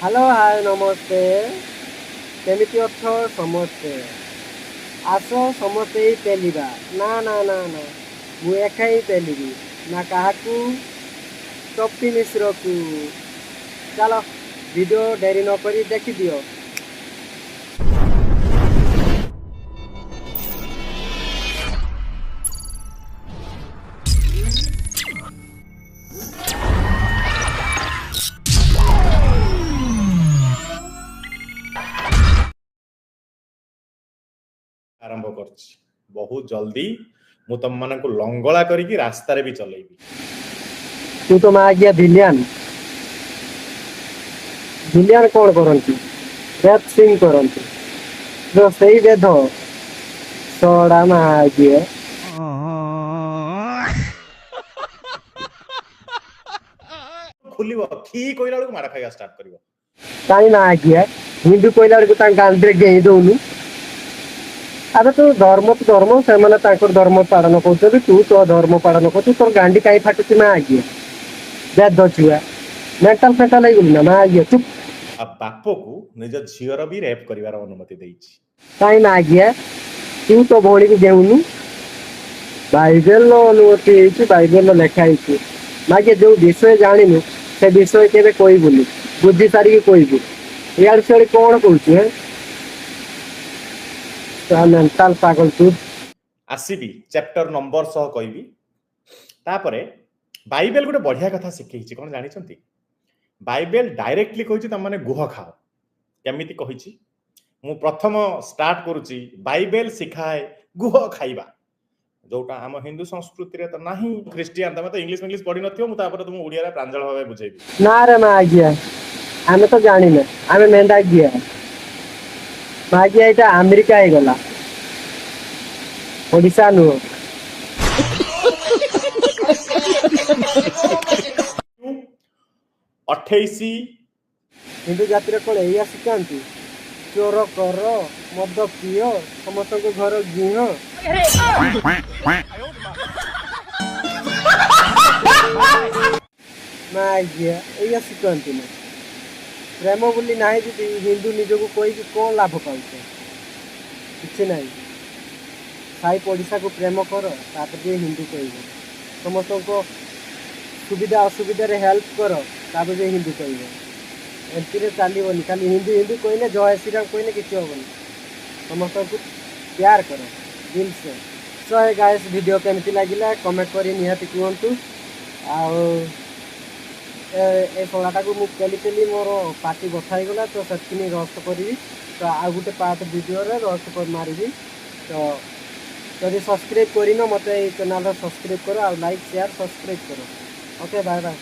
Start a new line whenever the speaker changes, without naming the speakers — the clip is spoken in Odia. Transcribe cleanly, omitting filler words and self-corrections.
ହ୍ୟାଲୋ, ହାଏ, ନମସ୍ତେ। କେମିତି ଅଛ ସମସ୍ତେ? ଆସ, ସମସ୍ତେ ହିଁ ପେଲିବା। ନା ନା ନା ନା, ମୁଁ ଏକା ହିଁ ପେଲିବି ନା। କାହାକୁ? ଟପି ମିଶ୍ରକୁ। ଚାଲ, ଭିଡ଼ିଓ ଡେରି ନକରି ଦେଖିଦିଅ।
ଆରମ୍ଭ କରୁଛି। ବହୁତ ଜଲ୍ଦି ମୁଁ ତମମାନଙ୍କୁ ଲଙ୍ଗଳା କରିକି ରାସ୍ତାରେ ବି ଚଲେଇବି।
ତୁ ତ ମାଗିଆ ଭିଲିଆନ। ଭିଲିଆନ କଣ କରନ୍ତି? ରେପ୍ ସିନ୍ କରନ୍ତି ତ। ସେଇ ବେଧ ସଡ଼ା ମାଗିଆ।
ଖୋଲିବ ଖି କହିଲା ବେଳକୁ ମାଡ଼ ଖାଇବା ଷ୍ଟାର୍ଟ କରିବ।
କାଇଁ ମାଗିଆ, ହିନ୍ଦୁ କହିଲା ବେଳକୁ ତାଙ୍କ ଗାଣ୍ଡିରେ ଗେଇଁ ଦଉନୁ? ଆବେ, ତୁ ଧର୍ମ ତ ଧର୍ମ, ସେମାନେ ତାଙ୍କର ଧର୍ମ ପାଳନ କରୁଛନ୍ତି, ତୁ ତୋ ଧର୍ମ ପାଳନ କରୁଛୁ। ତୋର ଗାଣ୍ଡି କାଇଁ ଫାଟୁଛି ମାଗିଆ? ବେଧ ଛୁଆ, ମେଣ୍ଟାଲ ଫେଣ୍ଟାଲ ହେଇଗଲୁ ନା ମାଗିଆ? ଚୁପ୍।
ଆଉ ବାପକୁ ନିଜ ଝିଅର ବି ରେପ୍ କରିବାର ଅନୁମତି ଦେଇଛି।
କାଇଁ ମାଗିଆ, ତୁ ତୋ ଭଉଣୀକୁ ଗେଉନୁ? ବାଇବେଲର ଅନୁମତି ହେଇଛି, ବାଇବେଲର ଲେଖା ହେଇଛି। ମାଗିଆ, ଯୋଉ ବିଷୟ ଜାଣିନୁ ସେ ବିଷୟ କେବେ କହିବୁନି। ବୁଝି ସାରିକି କହିବୁ। ଇଆଡୁ ସିଆଡୁ କଣ କହୁଛୁ ହେ? ମେଣ୍ଟାଲ ପାଗଳ ତୁ।
ଆସିବି, ଚାପ୍ଟର ନମ୍ବର ସହ କହିବି। ତାପରେ ବାଇବେଲ ଗୋଟେ ବଢିଆ କଥା ଶିଖେଇଛି, କଣ ଜାଣିଛନ୍ତି? ବାଇବେଲ ଡାଇରେକ୍ଟଲି କହିଛି ତମମାନେ ଗୁହ ଖାଅ। କେମିତି କହିଛି? ମୁଁ ପ୍ରଥମ ଷ୍ଟାର୍ଟ କରୁଛି। ବାଇବେଲ ଶିଖାଏ ଗୁହ ଖାଇବା, ଯୋଉଟା ଆମ ହିନ୍ଦୁ ସଂସ୍କୃତିରେ ତ ନାହିଁ। ଖ୍ରୀଷ୍ଟିଆନ, ତମେ ତ ଇଂଲିଶ ଇଂଲିଶ ପଢିନଥିବ। ମୁଁ ତାପରେ ତୁମକୁ ଓଡ଼ିଆରେ ପ୍ରାଞ୍ଜଳ ଭାବେ ବୁଝେଇବି।
ନା ରେ ମାଗିଆ, ଆମେ ତ ଜାଣିନେ, ଆମେ ମେଣ୍ଢା ଗିଆ। ମାଗିଆ, ଏଇଟା ଆମେରିକା ହେଇଗଲା, ଓଡ଼ିଶା ନୁହଁ।
28।
ହିନ୍ଦୁ ଜାତିରେ କଣ ଏଇଆ ଶିଖାନ୍ତି? ଚୋର କର, ମଦ ପିଅ, ସମସ୍ତଙ୍କ ଘର ଗିହ। ମାଗିଆ, ଏଇଆ ଶିଖନ୍ତି ନା? ପ୍ରେମ ବୋଲି ନାହିଁ ଯଦି ହିନ୍ଦୁ ନିଜକୁ କହିକି କଣ ଲାଭ ପାଉଛ? କିଛି ନାହିଁ। ସାହି ପଡ଼ିଶାକୁ ପ୍ରେମ କର, ତାପରେ ଯାଇ ହିନ୍ଦୁ କହିବ। ସମସ୍ତଙ୍କ ସୁବିଧା ଅସୁବିଧାରେ ହେଲ୍ପ କର, ତାପରେ ଯାଇ ହିନ୍ଦୁ କହିବ। ଏମିତିରେ ଚାଲିବନି। ଖାଲି ହିନ୍ଦୁ ହିନ୍ଦୁ କହିଲେ, ଜୟ ଶ୍ରୀରାମ କହିଲେ କିଛି ହବନି। ସମସ୍ତଙ୍କୁ ପ୍ୟାର କର ଦିଲ ସେ। ସୋ ହେ ଗାଇସ୍, ଭିଡ଼ିଓ କେମିତି ଲାଗିଲା କମେଣ୍ଟ କରି ନିହାତି କୁହନ୍ତୁ। ଆଉ ଏ ଶଳାଟାକୁ ମୁଁ ପେଲି ପେଲି ମୋର ପାଟି ବଥା ହେଇଗଲା, ତ ସେଥିପାଇଁ ରୋଷ୍ଟ କରିବି। ତ ଆଉ ଗୋଟେ ପାର୍ଟ ଭିଡ଼ିଓରେ ରୋଷ୍ଟ କରି ମାରିବି। ତ ଯଦି ସବସ୍କ୍ରାଇବ୍ କରିନ ମୋତେ ଏଇ ଚ୍ୟାନେଲ୍ର, ସବସ୍କ୍ରାଇବ୍ କର ଆଉ ଲାଇକ୍, ସେୟାର, ସବସ୍କ୍ରାଇବ୍ କର। Okay, bye bye.